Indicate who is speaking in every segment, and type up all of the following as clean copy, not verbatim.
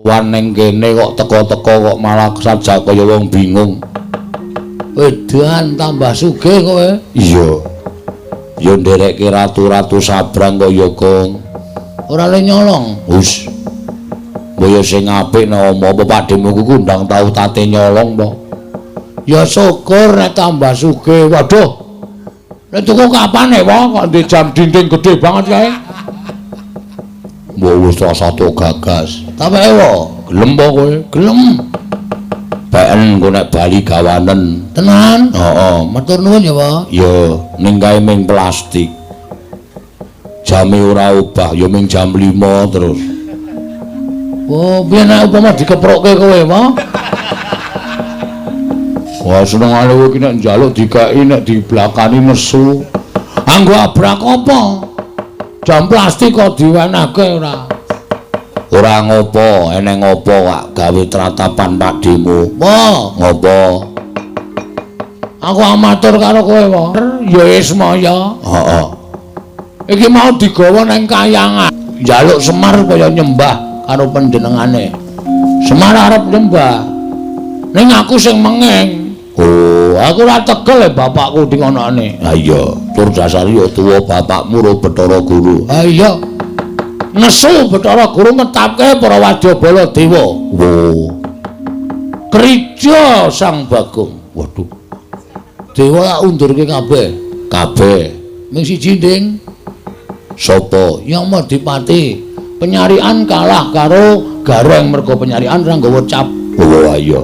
Speaker 1: Sowan ning kene kok teka-teka kok malah sajak kaya wong bingung.
Speaker 2: Edan tambah sugih kowe.
Speaker 1: Iya. Ya nderekke ratu-ratu sabrang kaya Kong.
Speaker 2: Ora le nyolong.
Speaker 1: Wis. Mbok sing apik nek apa Pakdemu ku kundang tau tate nyolong to.
Speaker 2: Ya syukur nek tambah sugih. Waduh. Nek tuku kapan e, Wong? Kok ndek jam dinding gede banget kae?
Speaker 1: Mbok wis satu gagas.
Speaker 2: Ta wae, wo.
Speaker 1: Gelem po kowe?
Speaker 2: Gelem.
Speaker 1: Beken engko nek bali gawanen.
Speaker 2: Tenan?
Speaker 1: Heeh.
Speaker 2: Matur nuwun ya, Pak.
Speaker 1: Ya, ning kae ming plastik. Jame ora obah, ya ming jam 5 terus.
Speaker 2: Oh, piye nek upama dikeprokke kowe, Pak?
Speaker 1: Wah, senengane kowe iki nek njaluk dikeki nek diblakani nesu.
Speaker 2: Anggo abrak apa? Jam plastik kok diwenehke ora?
Speaker 1: Ora ngopo, eneng ngopo kok gawe tratapan Pakdemu.
Speaker 2: Wah,
Speaker 1: ngopo?
Speaker 2: Aku amatur karo kowe, Pak. Ya Ismaya.
Speaker 1: Heeh.
Speaker 2: Iki mau digawa nang kayangan. Njaluk Semar kaya nyembah karo panjenengane. Semar arep nyembah. Ning aku sing mengeng.
Speaker 1: Oh,
Speaker 2: aku ora tegel e bapakku dingonokne.
Speaker 1: Ha iya, tur dasare ya tuwa bapakmu ro Bathara Guru.
Speaker 2: Ha iya. Nesu Bathara Guru ngetapke para wadyabala dewa.
Speaker 1: Wo.
Speaker 2: Krija Sang Bagong.
Speaker 1: Waduh.
Speaker 2: Dewa tak undurke kabeh.
Speaker 1: Kabeh.
Speaker 2: Ming siji, Ding.
Speaker 1: Sapa?
Speaker 2: Yamadipati. Penyarian kalah karo Gareng mergo penyarian ora nggawa cap.
Speaker 1: Oh iya.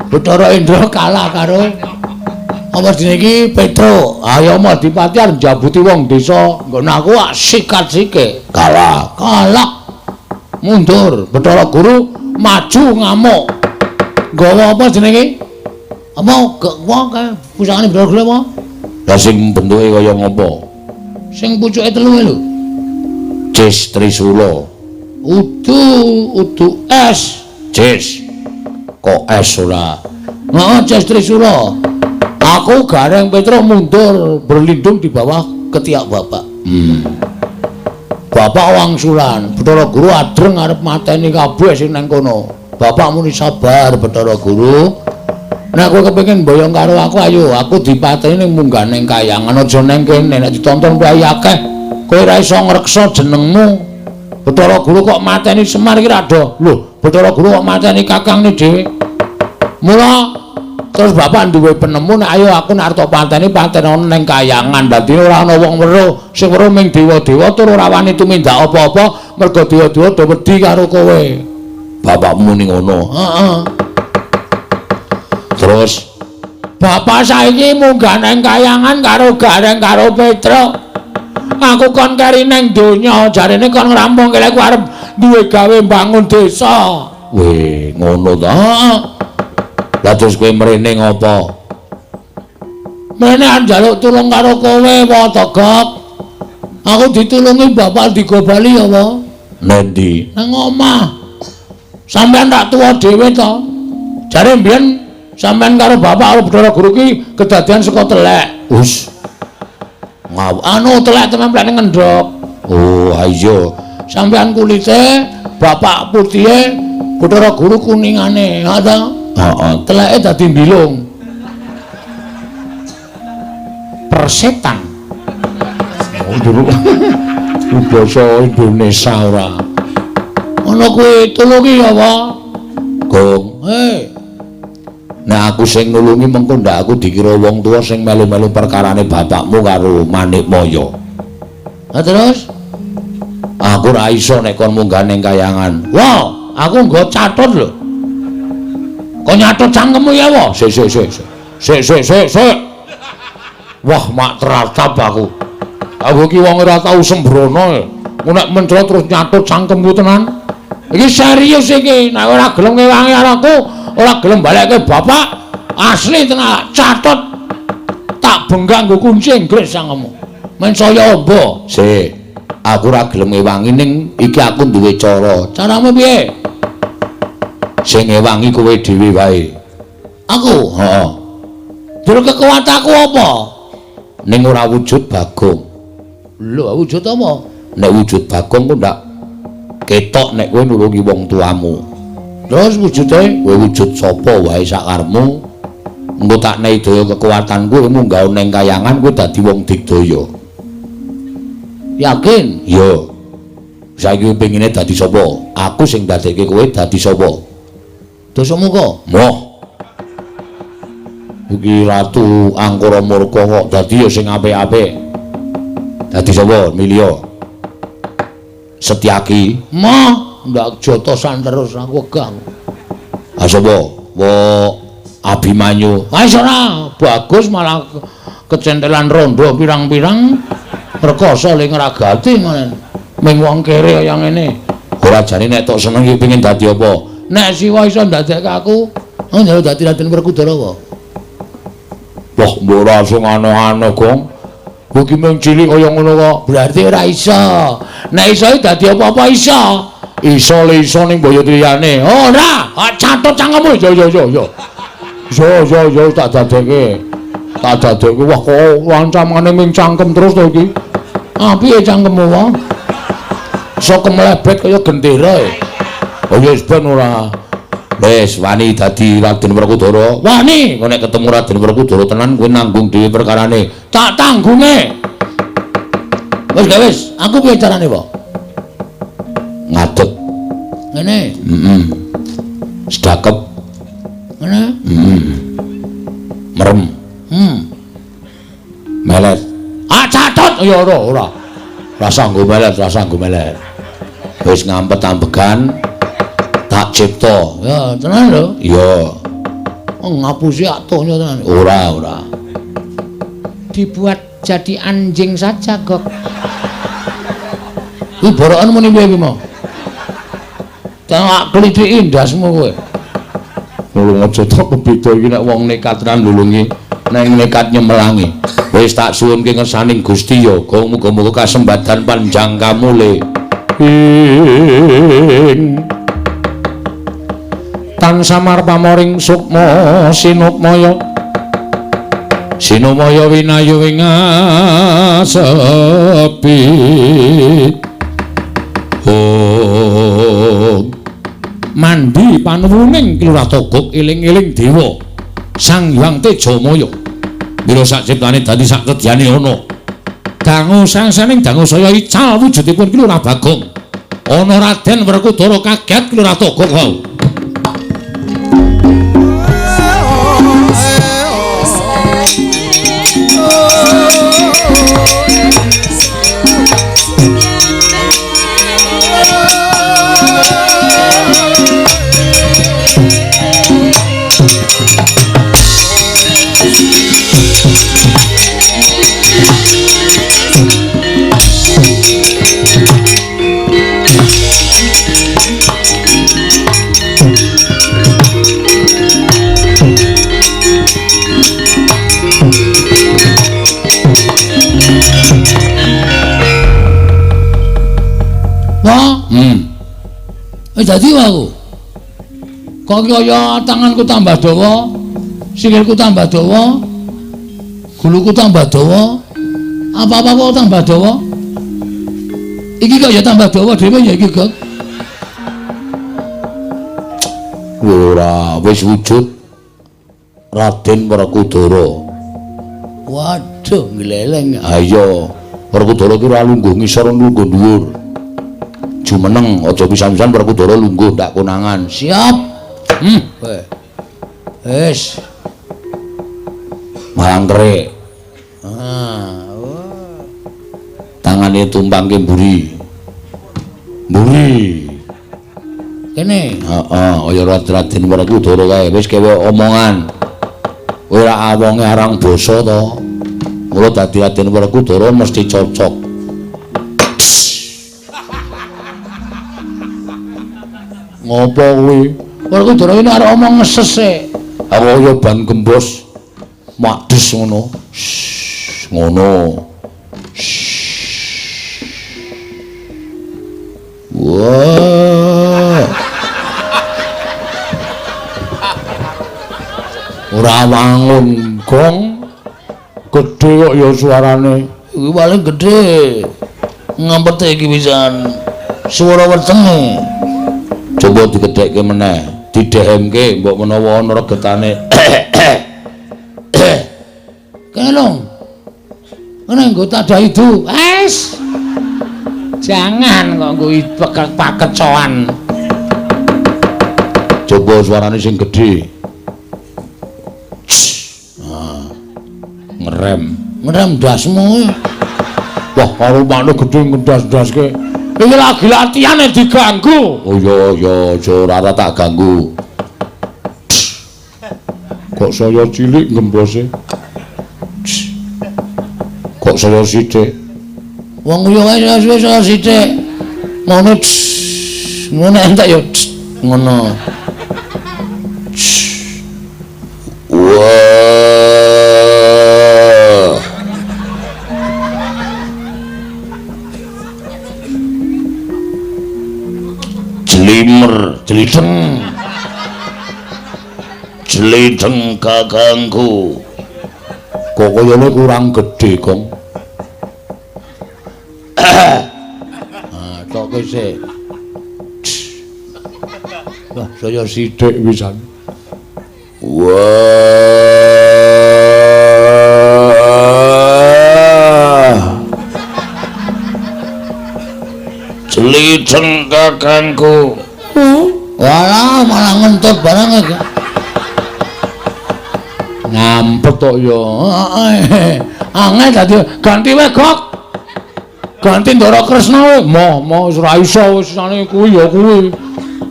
Speaker 2: Bathara Indra kalah karo apa jenenge iki Petro. Ayo Yamadipati arep njabuti wong desa nggon aku sikat sike.
Speaker 1: Kalah.
Speaker 2: Kalah. Mundur. Bathara Guru maju ngamuk. Nggawa apa jenenge? Apa wong kae pusakane Bathara Guru apa?
Speaker 1: Lah sing bentuke kaya ngopo?
Speaker 2: Sing pucuke telu lho.
Speaker 1: Cis Trisula.
Speaker 2: Udu udu es.
Speaker 1: Cis. Kok es ora?
Speaker 2: Heeh, Cis Trisula. Aku Gareng Petro mundur berlindung di bawah ketiak bapak. Bapak wangsulan, Bathara Guru adreng arep mateni kabeh sing nang kono. Bapak muni sabar Bathara Guru. Nek kowe kepengin mboyong karo aku ayo, aku dipateni ning munggah ning kayangan aja ning kene nek ditonton kowe akeh. Kowe ora iso ngreksa jenengmu. Bathara Guru kok mateni Semar iki ra do. Lho, Bathara Guru kok mateni kakangne dhewe. Mula terus bapak duwe penemu nek ayo aku nek arep tok pateni patenono ning kayangan. Dadi ora ana wong weruh, sing weruh ming dewa-dewa tur ora wani tumindak apa-apa mergo dewa-dewa do wedi karo kowe.
Speaker 1: Bapakmu ning ngono.
Speaker 2: Heeh.
Speaker 1: Terus
Speaker 2: bapak saiki munggah nang kayangan karo Gareng karo Petro. Aku kon keri nang donya, jarene kon ngrampungke aku arep duwe gawe mbangun desa.
Speaker 1: Weh, ngono ta?
Speaker 2: Heeh.
Speaker 1: Lah terus kowe mrene ngopo?
Speaker 2: Mrene arep njaluk tulung karo kowe, wa Togok. Aku ditulungi bapak digo bali ya, wa.
Speaker 1: Nendi?
Speaker 2: Nang omah. Sampeyan tak tuwa dhewe to. Jare mbiyen sampeyan karo bapak karo Bathara Guru ki kedadian saka telek.
Speaker 1: Wis.
Speaker 2: Anu telek templek ning ngendhok.
Speaker 1: Oh, iya.
Speaker 2: Sampeyan kulite, bapak putihe, Bathara Guru kuningane, ha ta?
Speaker 1: Heeh.
Speaker 2: Teleke dadi mbilung. Persetan.
Speaker 1: Oh, jero. Basa Indonesia ora.
Speaker 2: Ngono kuwi tulungi ya, Pak.
Speaker 1: Gong.
Speaker 2: Hei.
Speaker 1: Nek aku sing nulungi mengko ndak aku dikira wong tuwa sing melu-melu perkarane bapakmu karo Manikmaya.
Speaker 2: Lah terus
Speaker 1: aku ora iso nek kon munggah ning kayangan.
Speaker 2: Wah, aku nggo catut lho. Kok nyatut cangkemmu ya, wa?
Speaker 1: Sik sik sik. Sik sik sik sik. Wah, mak teratap aku. Aku iki wong ora tau sembrono. Nek mencrot terus nyatut cangkemku tenan.
Speaker 2: Iki serius iki, nek ora gelem ngewangi karo aku, ora gelem balekke bapak, asli tenan catut tak bengkak nggo kunci Inggris cangkemmu. Men saya amba.
Speaker 1: Sik, aku ora gelem ngewangi ning iki aku duwe cara.
Speaker 2: Caramu piye?
Speaker 1: Sing ngewangi kowe dhewe wae.
Speaker 2: Aku?
Speaker 1: Heeh.
Speaker 2: Jero kekuatanku apa?
Speaker 1: Ning ora wujud Bagong.
Speaker 2: Lho, wujud apa?
Speaker 1: Nek wujud Bagong ku ndak Ketok nek kowe nulungi wong tuamu. Terus wujude kowe wujud sapa wae sakarepmu. Engko tak nehi daya kekuatanku kowe munggah ning kayangan kowe dadi wong digdaya. Yakin? Iya. Saiki pengine dadi sapa? Aku sing dadekke kowe dadi sapa? Dasamuka. Moh. Iki Ratu Angkara Murka kok dadi ya sing apik-apik. Dadi sapa? Milya. Setyaki.
Speaker 2: Moh, ndak jotosan terus aku wegah.
Speaker 1: Ha sapa? Wo Abimanyu.
Speaker 2: Ha iso ora, bagus malah kecentelan rondo pirang-pirang rekoso le ngragati ngono. Ming wong kere kaya ngene.
Speaker 1: Ora jane nek tok seneng iki pengin dadi apa?
Speaker 2: Nek Siwa iso ndadekke aku, oh njaluk dadi Raden Werkudara apa?
Speaker 1: Wah, mbok ora sing aneh-aneh, Gong. Kowe iki mung cilik kaya ngono kok.
Speaker 2: Berarti ora iso. Nek iso dadi apa-apa iso.
Speaker 1: Iso le iso ning boyo liyane.
Speaker 2: Ora, catut cangkemmu.
Speaker 1: Yo yo yo yo. Yo yo yo tak dadekke. Tak dadekke. Wah, kok ancamane ming cangkem terus to iki.
Speaker 2: Ah, piye cangkemmu wae?
Speaker 1: Iso kemlebet kaya gendera e. Oh ya wis ben ora. Wis wani dadi Raden Werkudara.
Speaker 2: Wani,
Speaker 1: engko nek ketemu Raden Werkudara tenan kowe nanggung dhewe perkarane.
Speaker 2: Tak tanggunge. Wis gak wis, aku piye carane, Pak?
Speaker 1: Ngadeg.
Speaker 2: Ngene.
Speaker 1: Heeh. Sedakep.
Speaker 2: Ngene.
Speaker 1: Heeh. Merem. Melet.
Speaker 2: Ah, catut.
Speaker 1: Ya ora, ora. Rasa nggo melet, rasa nggo melet. Wis ngampet ambegan. Tak cipta.
Speaker 2: Ya, tenan lho.
Speaker 1: Iya.
Speaker 2: Oh, ngapusi atuhnya tenan.
Speaker 1: Ora, ora.
Speaker 3: Dibuat jadi anjing saja, Gok.
Speaker 2: Kuwi borokan muni piye iki mau? Tak klithiki ndasmu kowe.
Speaker 1: Nulung aja tok beda iki nek wong nekat tenan nulungi, nek nekat nyemelangi. Wis tak suwunke ngersaning Gusti ya, muga-muga kasembadan panjang kamule. Ing tan samar pamoring sukma sinukmaya sinumaya winayu ing asepi. Om mandi panuwuning Ki Lurah Togog eling-eling dewa Sang Hyang Tejamaya. Mila sak ciptane dadi sak kedyane ana dangu sangsaning dangu saya ical wujudipun Ki Lurah Bagong. Ana Raden Werkudara kaget Ki Lurah Togog wau.
Speaker 2: Dadi aku. Kok kaya tanganku tambah dawa, sikilku tambah dawa, guluku tambah dawa, apa-apa kok tambah dawa. Iki kok ya tambah dawa dhewe ya iki, Gok.
Speaker 1: Ora, wis wujud Raden Werkudara.
Speaker 2: Waduh, ngleleng.
Speaker 1: Ha iya, Werkudara ki ora lungguh ngisor lungguh dhuwur. Jumeneng aja pisan-pisan Werkudara lungguh ndak konangan.
Speaker 2: Siap. Wis.
Speaker 1: Malang kerik.
Speaker 2: Ah, wah.
Speaker 1: Tangane tumpangke mburi. Mburi.
Speaker 2: Kene.
Speaker 1: Heeh, kaya Raden Werkudara kae wis kewe omongan. Kowe ora awonge arang basa to. Mula dadi Raden Werkudara mesti cocok. Ngopo kuwi?
Speaker 2: Werkudara ini arep omong ngeses e.
Speaker 1: Aku kaya ban gembos. Makdes ngono. Ngono. Wah. Ora wangun gong. Gedhe kok ya suarane.
Speaker 2: Iki paling gedhe. Ngampete iki pisan. Swara wetenge. Coba digedhekke meneh, didehemke mbok menawa ana regetane. Kene lho. Kene nggo tadah idu.
Speaker 3: Wes. Jangan kok nggo pakecoan.
Speaker 2: Coba suarane sing gedhe. Nah, ngerem. Ngerem ndasmu. Wah, karo manuk gedhe ngendas-ndaske.
Speaker 1: Iki lagi latihane diganggu.
Speaker 2: Oh iya iya, aja ora tak ganggu.
Speaker 1: Kok saya cilik ngembose. Kok saya sithik.
Speaker 2: Wong yo wis saya sithik. Ngono. Ngono entek yo. Ngono. Wah. Jlimer, jlideng. Jlideng kakangku.
Speaker 1: Kok kayane kurang gedhe, Gong.
Speaker 2: Ah, tok sik. Wah, saya
Speaker 1: sithik pisan.
Speaker 2: Wah. Jlideng kakangku. Walah, malah ngentut barang iki.
Speaker 1: Ngampet kok ya. Angel dadi ganti wae, Gok. Ganti Ndara Kresna wae. Moh, moh wis ora iso wis sane kuwi ya kuwi.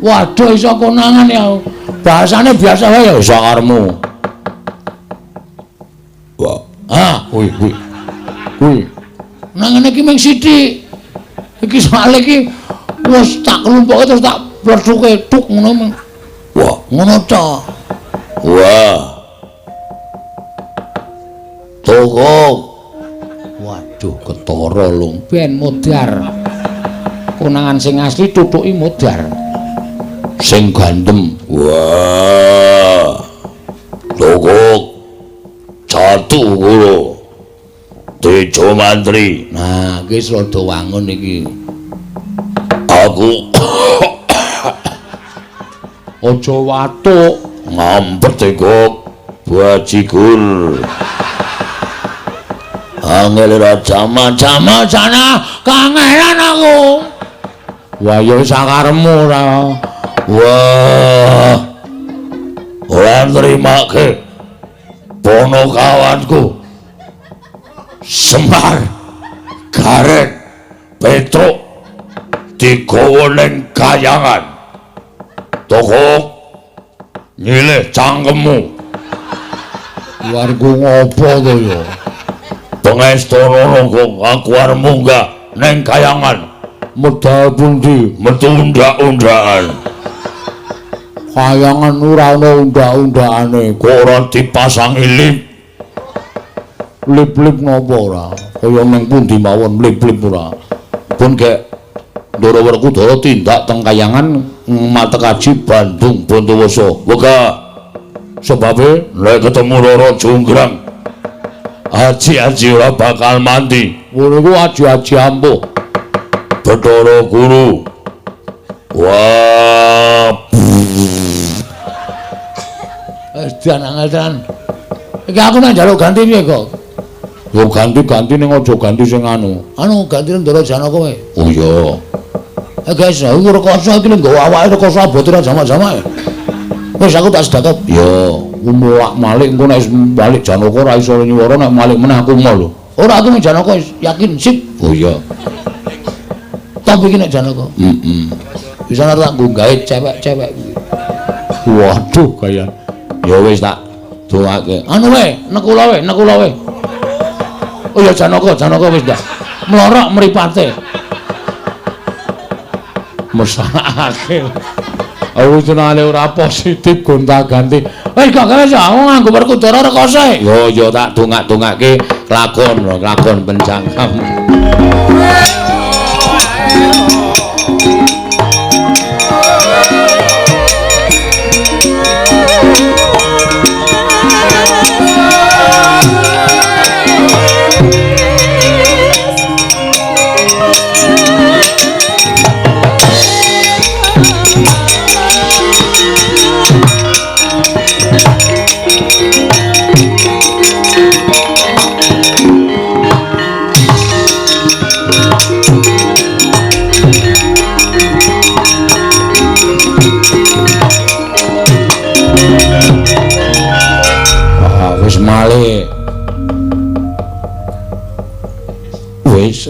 Speaker 2: Waduh iso konangan ya. Bahasane biasa wae ya sakarmu.
Speaker 1: Wah, ah, kuwi kuwi. Kuwi.
Speaker 2: Nang ngene iki mung sithik. Iki soalé iki wis tak klumpuke terus tak plethuke tuk ngono. Wah, ngono ta. Wah. Toko. Waduh, ketara lho.
Speaker 3: Ben modar. Konangan sing asli tutuki modar.
Speaker 2: Sing gandem. Wah. Toko. Jatuh kula. Tejo Mantri. Nah, iki wis rada wangun iki. Aku
Speaker 1: aja watuk.
Speaker 2: Ngampet kok bajigur. Angel ora jama-jama sana kangelan aku.
Speaker 1: Wah ya sakaremu ora.
Speaker 2: Wah. Ora nrimake ponokawanku. Semar, Gareng, Petruk digawa ning kayangan. Toko nyilih cangkemmu.
Speaker 1: Warga ngopo to ya?
Speaker 2: Pengestana kok aku arep munggah ning kayangan.
Speaker 1: Medal pundi?
Speaker 2: Metu undak-undakan.
Speaker 1: Kayangan ora ana undak-undakane.
Speaker 2: Kok ora dipasangi lip?
Speaker 1: Lip-lip napa ora? Kaya ning pundi mawon lip-lip ora.
Speaker 2: Pun gek Ndara Werkudara tindak teng kayangan matekaji Bandung Bondowoso. Wegah. Sebabe nek ketemu Roro Jonggrang, aji-aji ora bakal mandi.
Speaker 1: Ngono iku aji-aji ampuh.
Speaker 2: Bathara Guru. Wah. Wis jan angel tenan. Iki aku nek njaluk ganti piye kok?
Speaker 1: Yo ganti-ganti ning aja ganti sing anu.
Speaker 2: Anu ganti Ndara Janaka wae.
Speaker 1: Oh iya.
Speaker 2: Eh guys, aku rekoso iki lho nggawa awake rekoso abote ora jamak-jamak. Wis aku tak sedekap.
Speaker 1: Ya, mulak-malik engko nek balik Janaka ora iso nyuwara nek malik meneh aku mau lho.
Speaker 2: Ora aku nek Janaka yakin sip.
Speaker 1: Oh iya.
Speaker 2: Top iki nek Janaka.
Speaker 1: Heeh.
Speaker 2: Bisa tak nggo gawe cewek-cewek kuwi.
Speaker 1: Waduh kaya.
Speaker 2: Ya wis tak dongake. Anu wae, nekula wae, nekula wae. Oh ya Janaka, Janaka wis ndak. Mlorok mripate.
Speaker 1: Mesakake. Aku jenenge ora positif gonta-ganti.
Speaker 2: Wis gak wis aku nganggo Werkudara rekoso.
Speaker 1: Yo yo tak dongak-dongake lakon, lakon pencangkam.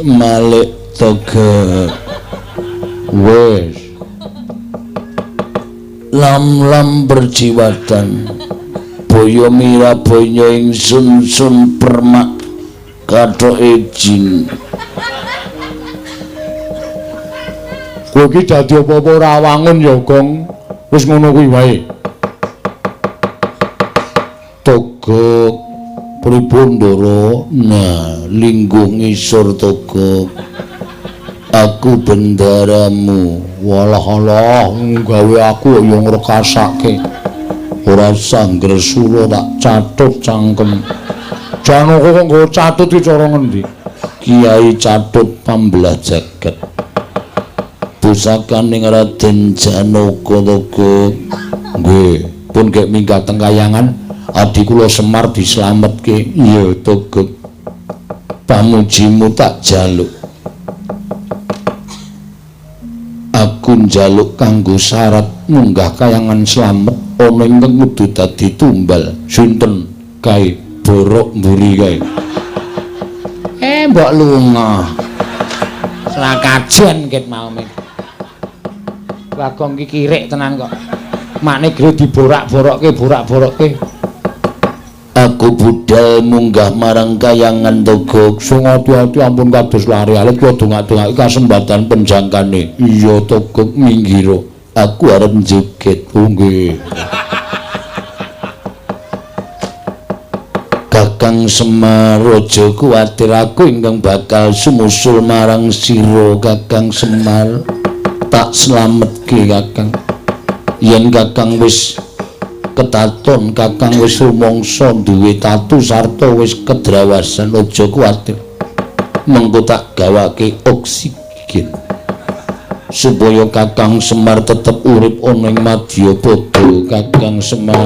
Speaker 2: malik Togok. Wis. Lam-lam berjiwatan boyo miraboyo ingsun sun permak kathoke jin.
Speaker 1: Kowe iki dadi apa-apa ora wangun ya, Gong. Wis ngono kuwi wae.
Speaker 2: Togok pripun, Ndara? Nah, lingguh ngisor Togok. Aku bendaramu.
Speaker 1: Walah alah, gawe aku ya ngrekasake.
Speaker 2: Ora usah ngresula
Speaker 1: tak catut cangkem. Janaka kok nggo catut iki cara ngendi?
Speaker 2: Kiai Catut pambelah jagat. Pusakaning Raden Janaka Togok.
Speaker 1: Nggih, pun gek minggat teng kayangan, adi kula Semar dislametke.
Speaker 2: Iya, Togok. Pamujimu tak jaluk. Aku njaluk kanggo syarat munggah kayangan slamet ana ingkang kudu dadi tumbal.
Speaker 1: Sinten kae? Borok mburi kae.
Speaker 3: Mbok lunga. Selakajen ket mau men. Bagong ki kirik tenan kok. Makne gre diborak-borokke, borak-borokke.
Speaker 2: Aku budal munggah marang kayangan Togok.
Speaker 1: Sing ati-ati ampun kados lari alit kula dongak-dongake kasembatan penjangkane.
Speaker 2: Iya Togok, minggira. Aku arep joget.
Speaker 1: Oh nggih.
Speaker 2: Kakang Semar aja kuwatir, aku ingkang bakal sumusul marang sira Kakang Semar. Tak slametke Kakang. Yen Kakang wis ketaton, Kakang wis rumangsa duwe tatu sarta wis kedrawasan, aja kuwatir. Mengko tak gawake oksigen supaya Kakang Semar tetep urip ana ing madyapada. Kakang Semar.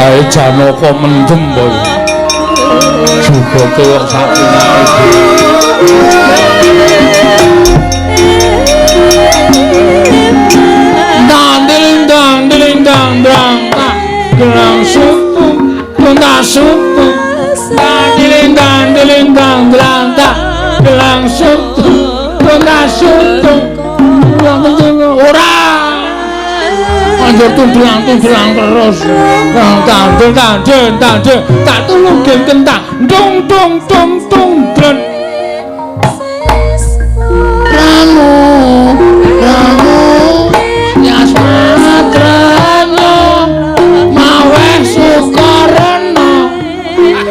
Speaker 1: Ae Janaka mendem boy. Jugote kok sakinake. Dang dang dang dang dang gelang suku tunda suku dang dang dang dang dang gelang suku tunda suku ora anjur tundulang-tundulang terus dang dang dang dang tak tulung genteng dung dung dung dung dren
Speaker 2: Ranu Ranu Yasmatrana maweh Sukarna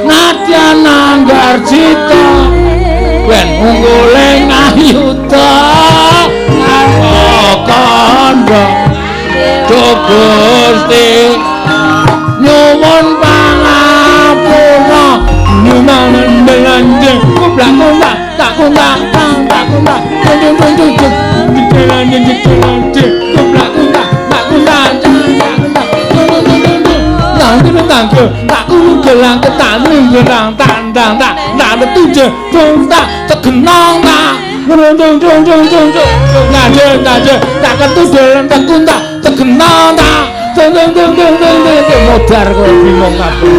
Speaker 2: nadyan Anggarjita
Speaker 1: ben unggule ngayuda kandha Gusti nyuwun pangapura nyuwun belanja kublak kublak tak kublak tak kublak dung dung dung dung kublak kublak tak kublak tak dung dung dung dung nang nang tak gelang tak gelang tandang tak tak tujuh dung tak tegenong tak dung dung dung dung dung dung nah tak ketujuh tak kuntak tegenong tak dung dung dung dung dung modar kok bingung kabeh.